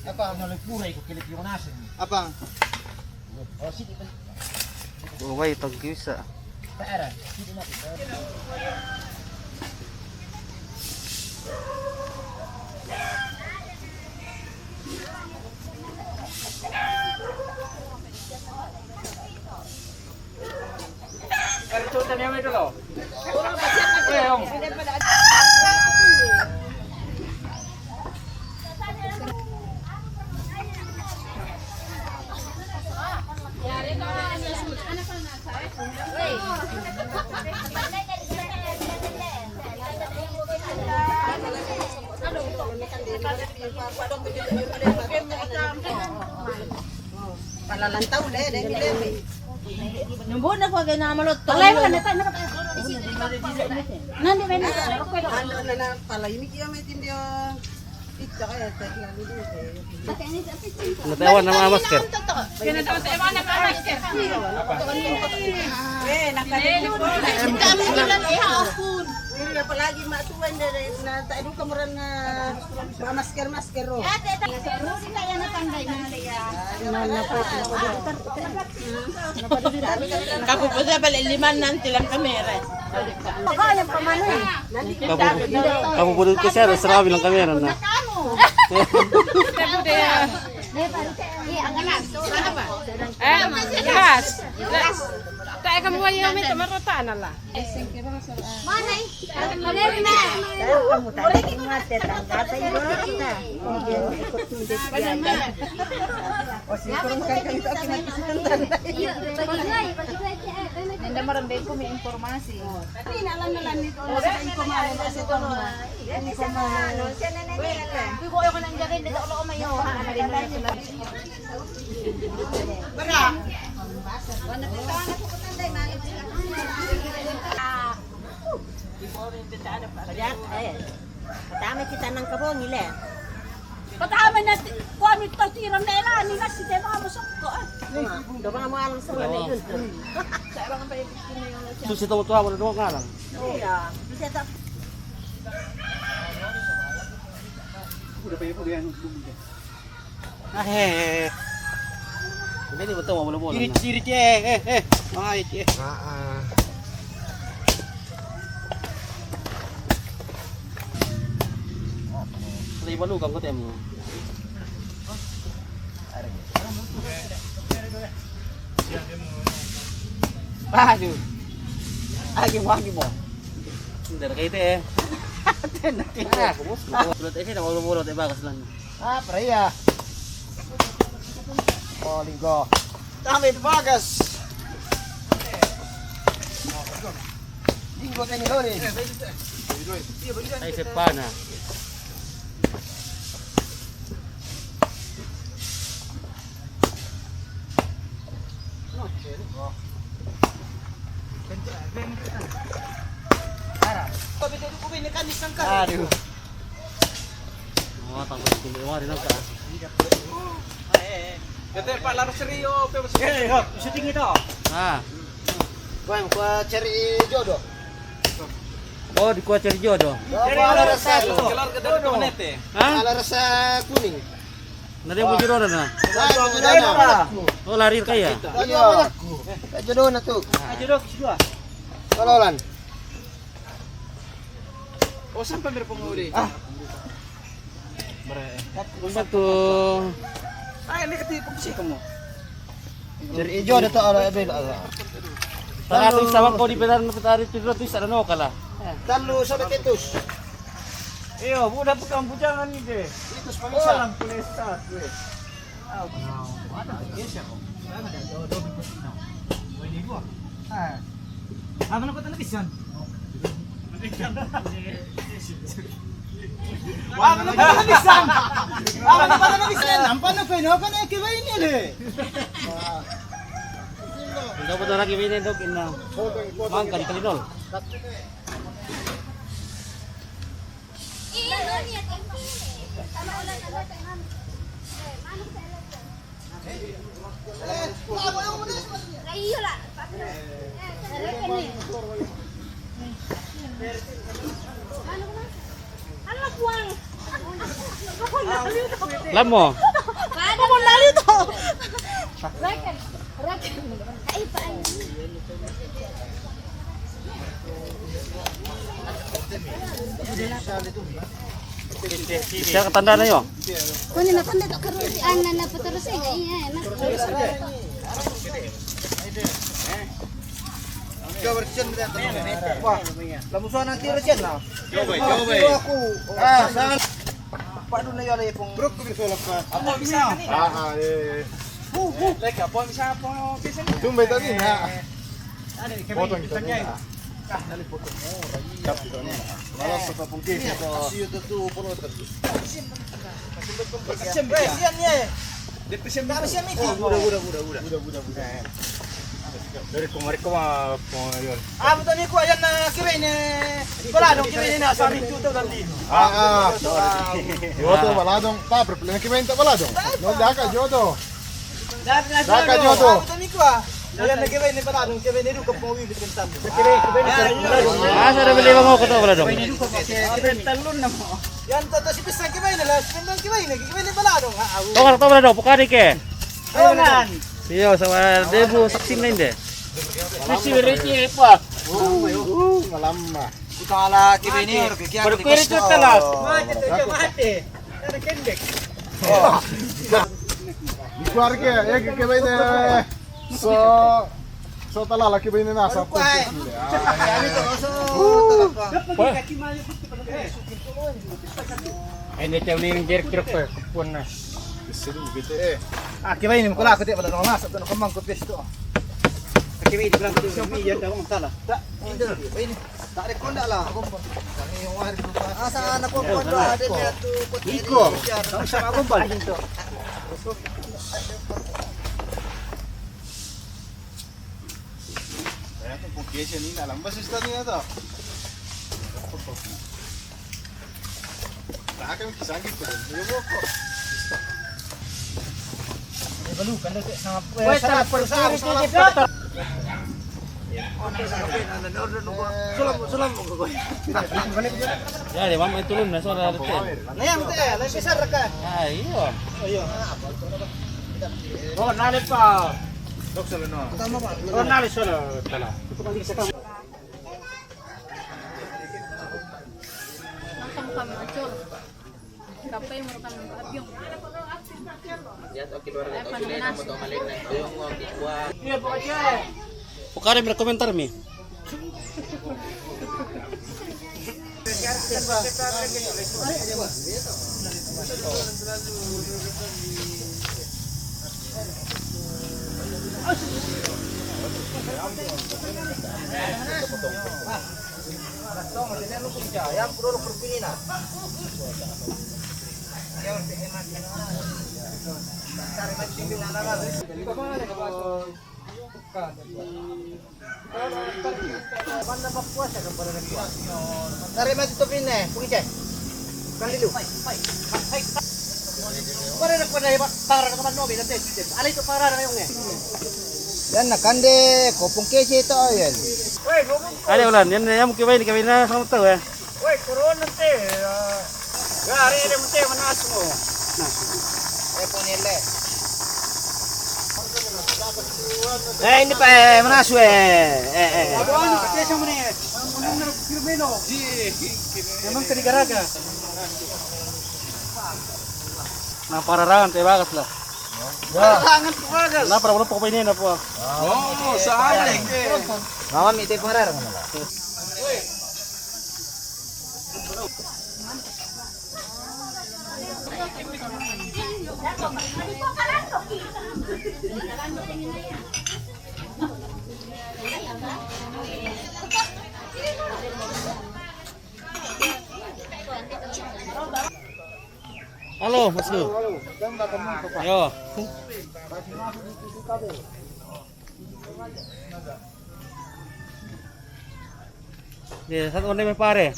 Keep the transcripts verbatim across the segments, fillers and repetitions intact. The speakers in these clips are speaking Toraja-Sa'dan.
Apa na le pura iko kele pio nasi. Apa? Oh, sini kan. Oh, wai tangki bisa. Para, sini mati. Palalan tau le, le, le. Nung buo na ko kaya na malot to. Palay mo na, na, na, na. Nandi ba na? Ano na na, pala ini kaya may tindihan. Ito kaya, ito kaya, ito. Natawa na mga masker. Kaya natawa na mga masker. Eh, nakalimutan. Ang dami nila na ihapon. Hindi palagi matuwan na, na, na, tayo ka mura na mga masker-masker, oh. Ate, ate, ate, ate, ate, ate, ate, Kapupusa pala liman nanti lang kamera. Kapu-, kapupudut ko siya, serabi lang kamera na. Eh, mas. Tayo ka mo yung may tamarata na la. Nanda marambay ko may informasi. Kuy ko ako nang jarin, dito ako mayo. Bara. Padahal, eh, katama kita ng kabong, ile. Katama na ti-, kuha mi to, tira na ila, ni na si Dema, masok ko, ah. Dama mo alang sa wala yun. Susi tawo tuwa mo na doon nga lang. Iya. Bisa ta- Udah pa yung pagyan. Ah, eh, eh. Hindi, di ba ito? Wala mo lang. Sirit, sirit, eh, eh, eh. Mga it, eh. Ah, ah. Sa iba lugang ko, tem. Aduh. Agi mo, agi mo. Hindi na kayo, te, eh. Hindi na kayo. Ah, kumus, kumus. Bulot, eh, sino? Bulot, eh, bakas lang. Ah, Freya. Oh, linggo. Dami bagas. Linggo kay ni Loli. Ay, sepana. Aduh. Oh, tapos hindi mo rin ang ka. Kata Pak Laros Rio, pe masuk. Eh, ya, shooting itu. Ah. Bang, kuha cari jodoh. Oh, di kuha cari jodoh. Cari jodoh. Keluarga dari Kemenete. Hah? Ala rasa kuning. Nari mo jodoh na. Ay, jodoh na. Oh, lari kaya. Iya. Jodoh na tu. Ay, jodoh, kedua. Kalolan. Oh, sampai berpenghuni. Ah. Satu. Ah, ini ketipu sih kamu. Dari ijo ada tu ala abel ala. Seratus sama kau di peran petari tu ratus ada no kalah. Talu sabat itus. Iyo, budak pegang bujangan ni deh. Itus pamisa. Orang punya satu. Ano ko talaga siyan? Ano ko talaga siyan? Ano ko talaga siyan? Ang paano ko, no? Kano yung kiba yun yun eh? Ikaw pa talaga kiba yun, Dok, ina. Mang, kali-kalinol. Alam mo, Rakan, rakan. Ay, paano? Siya katanda na yun. Kunin na, kunin na, karoon si Ana na patarusin. Ay, ay, na. Wah, lamusuan ang tiro siya na. Jawab, jawab. Tiro ako. Ah, saan? Paano na yun, eh, kung... Bro, kung gusto lang pa. Ako, isa. Ah, ah, eh, eh. Leka, po, isa po, isa. Tumbay tadi na. Potong kita niya. Malas sa papungkit. Kasi yun, ito, puro tadi. Siyempre, siya niya eh. Depende siya, Miki. Oh, buda, buda, buda, buda. Buda, buda, buda. Dari kemarin ko, ah, po, yun. Ah, buta ni ko, ayan na, kiray ni, wala nung kiray na sa amin, tuto lang din. Ah, ah. Joto, baladong. Pa, problema kiray ta baladong. No, daka, Joto. Daka, Joto. Ah, buta ni ko, ah. Ayan na kiray ni baladong, kiray ni Duka, pong wili, kan talo. Ah, sa dami lima mo, kato baladong. Kiray ni Duka, kasi kiray ni talon na mo. Yan, to, to, si Pisang kiray na, last, Pisang kiray na, kiray ni baladong. Ah, awu. Tokar, tokar, baladong, pukari ke. Ayan. Iyo, sa mga debo, saksim na hindi. Sisi Ricky, eh, pa. Malamma. Kutala, kiray ni, or, kaya, pero kaya ito tala. Mate, ito, mate. Ano, kendek? Oh. Ikuar ke, eh, ke, ke, so, so tala, laki ba ini nasa? Ano pa, eh? Kami to, so, tala pa. Ay, hindi tayo ni yung jerk, jerk, eh. Kupuan na. Gusto ko, gitu, eh. Ah, kiray ni, mukula ko, di, wala na, nasa, ito na, kamang ko, pesto. Kiray ni, berang, kiray ni, yan, daw, tala. Da, hindi, ini. Tarik ko na lang. Kami yung wari ko pa. Asa na po po na din niya to. Iko. Ang sa mga kumbal. Kaya ko po kesyo ni na lang. Basta sa niya to. Sa akin, kisangit ko din. Yung mo ko. Ay, balukan na sa mga... Wait, sa mga sa mga Sulam mo, sulam mo, kukoy. Ya, di ba? May tulong na, so, dati. Ngayon, te, alam, isa ra ka. Ah, iyo. Ayo. Oh, nalit pa. Dok, salo, no? Tama ba? Oh, nalit, salo, tala. Nang kamu kami, Acor. Kapay mo ka ng abyong. Ay, panahon na. Huwag ka rin komentar, mi. Dari mati to pine, pungite. Kalilu. Para na pa na iba, para na ka man nobi, dati. Alay to para na yung eh. Yan na, kande, kopong kesi to, yan. Ano, ulan? Yan, yan, mukibay, ni kami na sa mga tao, eh. Uy, turuan na, te. Ah, gari, ini mo, te, manas mo. Eh, punile. Eh, hindi pa, eh, manas, eh. Eh, eh, eh. Abo, ano, kasi siya mo na, eh. Ang uling na, Pilipino. Naman, kanigaraga. Napararangan, te, bagas la. Pararangan, te, bagas. Napara, wala pa ko pa inena po. Oo, sa amin, eh. Mama, may te, pararangan na. Halo, Mas Lu. Yo. Di, satu onde me pare.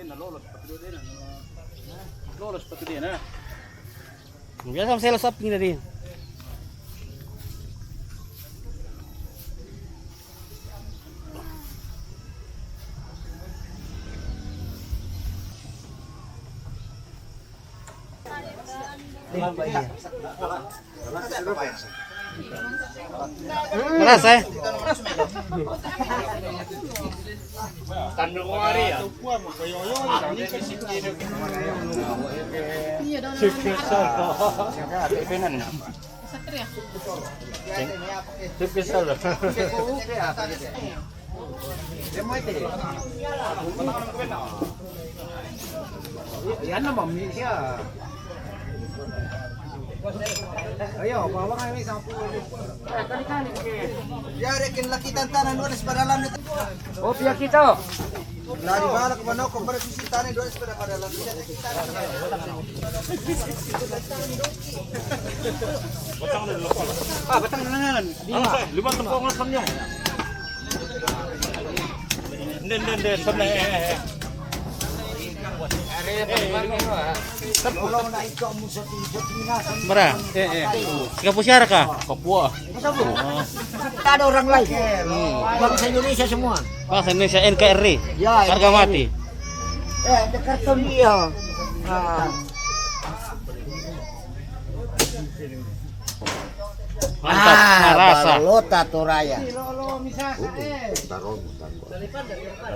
Lolos sepatu dia, nah. Lolos sepatu dia, nah. Biasa saya lo shopping tadi. Merasa, eh? Satria. Sip kesel. Yan na mami siya. Ayo, bawa kami sa pulo. Yari, kinlakitan tanan, wala sa paralan nito. O, piya kita. Lari balak manok, kung para susitanin, doon sa paralan nito. Ah, batang na lang. Ano sa? Lima na po ang alam niya. Hindi, hindi, hindi. Sabi na, eh, eh, eh. Mara. Eh, eh. Ikaw po siya ka? Kapwa. Ada orang lain. Bangsa Indonesia semua. Bangsa Indonesia, N K R I. Ya, Harga N K R I. Mati. Eh, ada karton. Iya. Ah. Mantap, ah, marasa. Balota Toraya.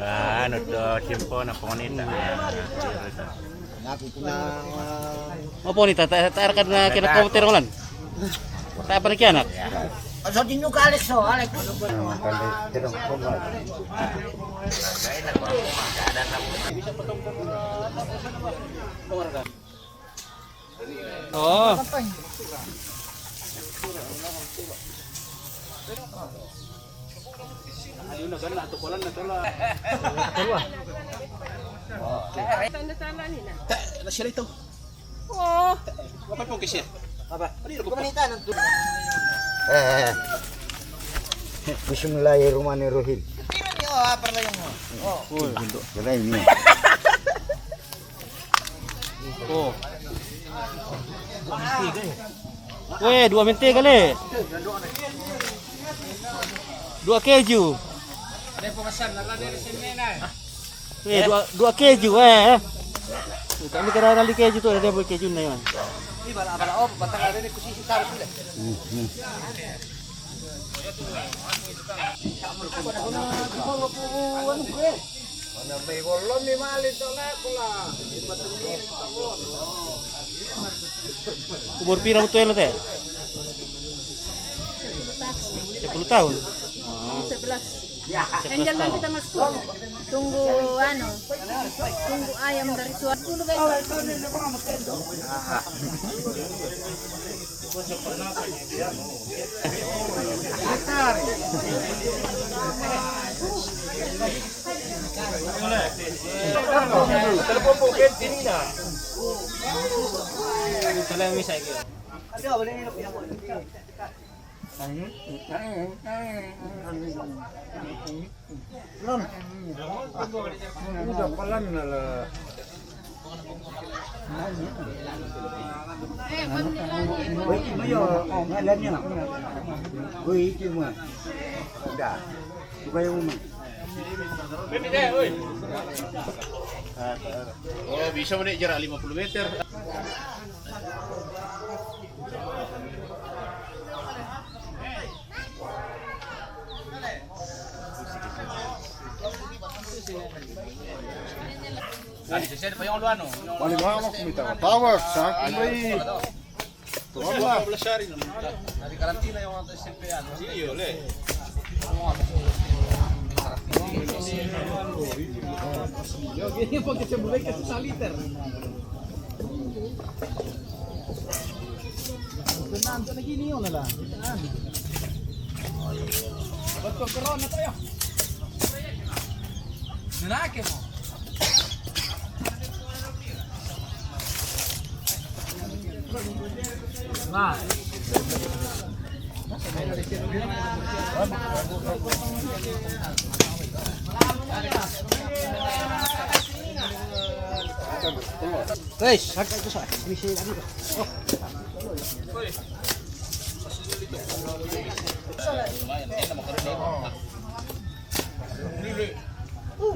Ah, ano to, simpo na pongonita. Ako po na, ah, o pongonita, ta, ta, na kinakopter ko lang. Ta, panikianak. Sa tinyo ka, Alex, oh, Alex. Oo. Tanda-tanda ni na. Ta, na siya ito. Oo. Wapay po kasi. Apa? Ano yung kumita ng tu-? Eh, eh. Bismillahirrahmanirrahim. Pero niyo, ah, para lang mo. Oh. Cool. Yan ay niya. Oh. Weh, dua mentega le. Dua keju. Weh, dua, dua keju, eh. Kami kira kali keju tu, ada boleh keju na yun. Ini bala, bala, oh, batang ada ni kusisi taruh sila. Hmm, hmm. Umur pira mo tuwelo, te? Sepuluh tahun. Sebelas. Sebelas tahun. Tunggu, anu, tunggu ayam dari suatu. Udah pelan lah. Wih, itu mah. Udah. Bukan yang umum. Oh, bisa menik jarak lima puluh meter. Paliwanag ko, may tawa-tawa sa akin, bay. Wala. Dari karantina yung mga S M P, ano? Sige, yun, eh. Yung ganyan, pag sa bulay ka sa liter. Fernando, naginiyo na lang. Ba't pag corona tayo? Lalaki mo. Guys, harus itu sa. Misi lagi. Oh.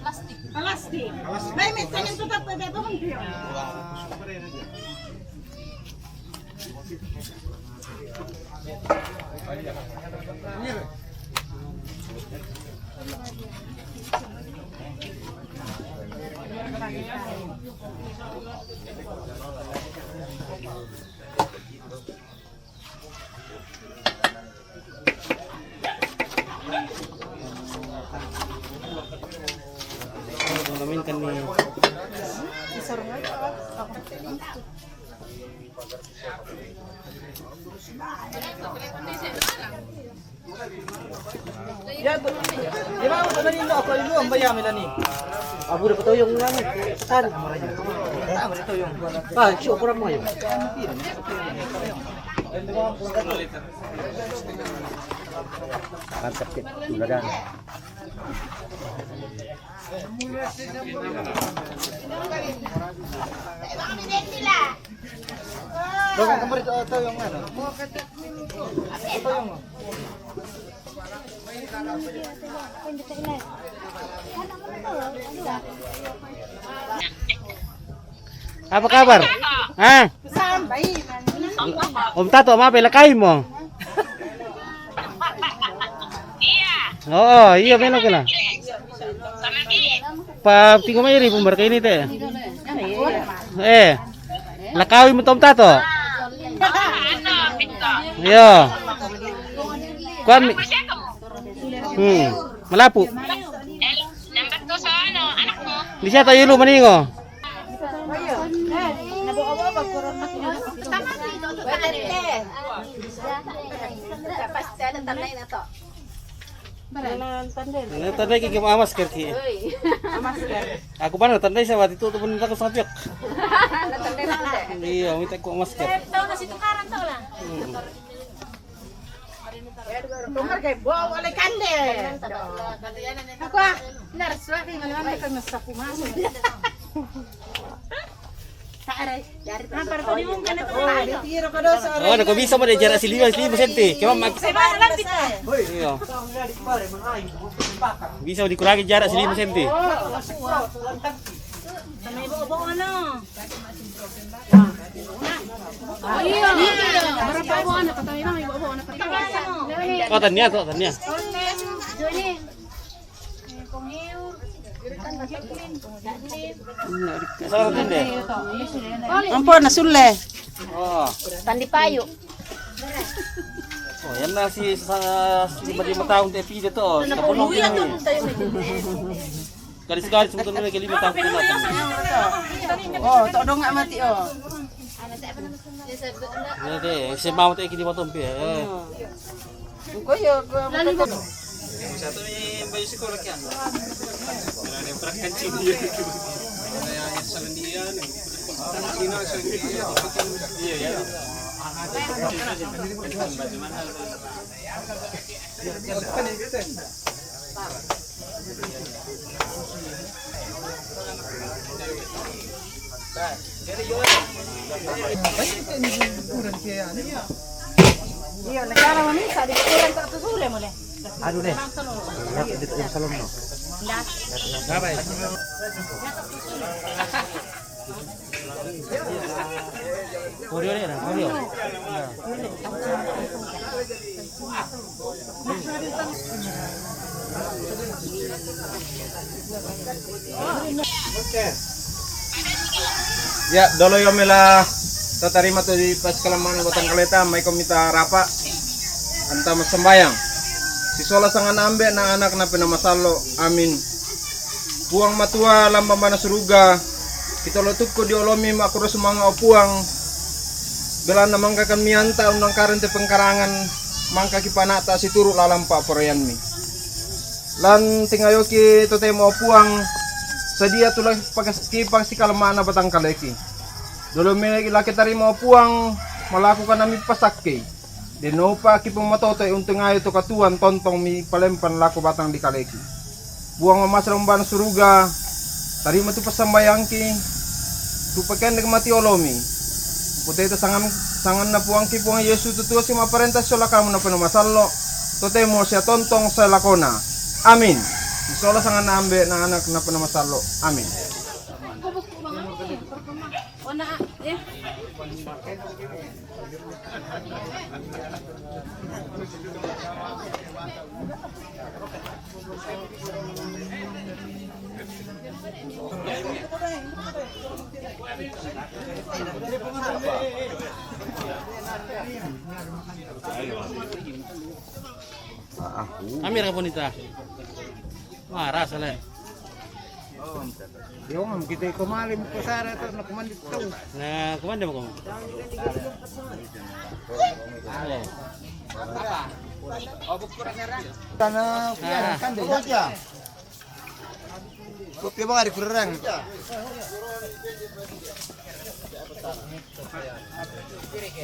Plastik. Plastik. May, may tanim to, tatay, tatay, tatay. Namin kami. Ya, di ba, ano rin ako, yung bayami na ni. Abu dapat tayo yung ano, saan? Tama rin yung. Pa, siya, kurang mo yun. Ang sakit, tuladan. Doon ka mari, ito, ito yung ano. Ito yung Apa kabar? Ha? Om Tato, mape lakay mo. Oo, iyo, menos ka na. Pa, tingko mairi pumbar kay ini te. Eh, lakawi mo to Om Tato. Iyo. Kuan mi. Hmm, malapu. Di siya tayo lumaningo. Tanday kiki maamasker ki. Aku ba na tanday sa wati tu pun takut sa piyok. Iyo, minta ko masker. Tumar kay bo wala kande. Ako ah, nurse wa kay ngalaman ka nasa kumain. Sa aray. Oh, nakabisa mo de jarak si lima, si lima senti. Kaya mag- Iyo. Bisa dikurangi jarak si lima senti. Sa may buo-buo, ano? Iyo. Berapa buo, ano? Patay lang, iba buo, ano? Patay. Oh, tanya to, tanya. Johnny. Ampun, nasulle. Oh. Tandipayo. Oh, yan na si sa, si lima, lima taon tayo pida to. Kapunong din eh. Garis-garis mo to na lima taon pida. Oh, todo nga mati, oh. Oke, si mama tayo kini mo to, eh. Ko yo, ko. Sa ato ni bayo si Kulak yan. Wala na yung prakan siniya. Wala na yung salandian. Sino ang salandian? Iya, iya. Iyo, nagkara mo minsan, di ko lang sa susuli mo le. Ano le? Iya, dito yung salon mo. Babay. Koryo le, koryo. Ya, dolo yo mela tatarima tu di pas kalamana batang kaleta, mai ko mita rapa, anta masambayang. Si sola sangan ambe na anak na pina masalo. Amin. Puang Matua lamba mana suruga, kita lotukku di olomi makuro sumanga o Puang, belana mangkakan mianta undang karen te pengkarangan, mangka kipanata situru lalampa poroyanmi. Lan tingayoki totemo o Puang, sadia tula pakas-, kipas si kalamana batang kaleki. Dolo me laki tarima o Puang, malakukan ami pasakkei. Denopa kipamatoto e untu ngayo to katuan tontong mi palempan lako batang di kaleki. Puang mamasa lombana suruga, Tarima tu passambayangki, tu pakendek mati olomi. Puteta sangan, sanganna Puangki Puang Yesu, tu tua si maparenta sola kamu na peno masallo, totemo sia tontong sai lakona. Amin. Sola sanganna Ambe na Anak na peno masallo. Amin. Amira ka punita. Marasa le. Yo, kita iko mali mo ko sara to, na kumandi to. Na kumandi mo ko. Sana. Ah. Kan de. Kopi ba di kurang.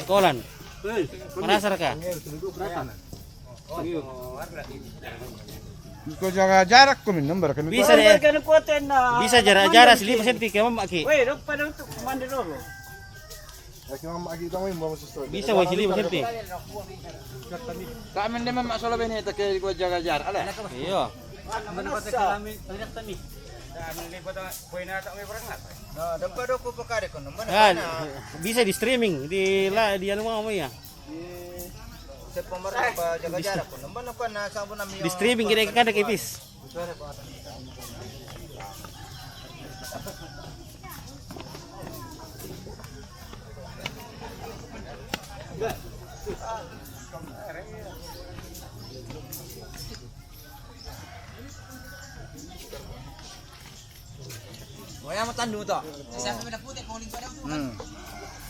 Kolan. Marasa ka? Ko jaga jarak ko min nomor kan. Bisa de. Bisa jarak, jarak si lima senti ke mama ki. Weh, dok pada untuk mandi dulu. Bisa wai si lima senti. Kami de mama solo bene ta ke ko jaga jarak ala. Iyo. Nah, bisa di streaming di la di anu mau ya. Di, se pemerintah apa jaga jarak pun. Mana kan, nah, sabun ambil. Di streaming kita kan ada kipis. Waya mo tandu to. Hmm.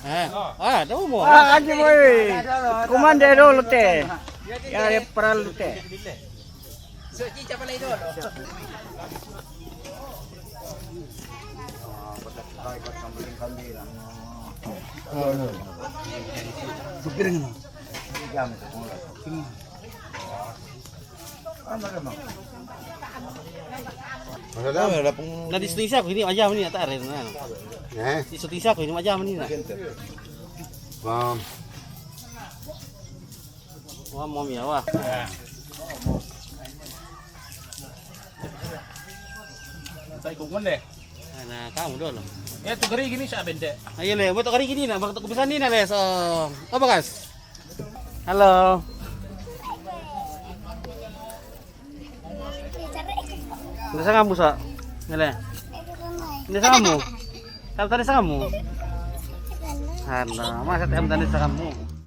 Eh, ah, tahu mo. Ah, aji boy. Kumande dulu te. Ya, ya, perlu te. So, cica pala itu. Supir ini. Na di Indonesia ko ini aja ini ata are na. Eh? Di Indonesia ko ini aja ini na. Bang. Wah, mau ya, wah. Sai ko konde. Na kamu dulu. Ya tu gari gini sa bende. Ayo le, buat gari gini na, bakal bisa ni na le so. Apa gas? Halo. Nda sangamu sa. Ngele. Nda sangamu. Kamu tadi sangamu. Halo, masa tadi sangamu.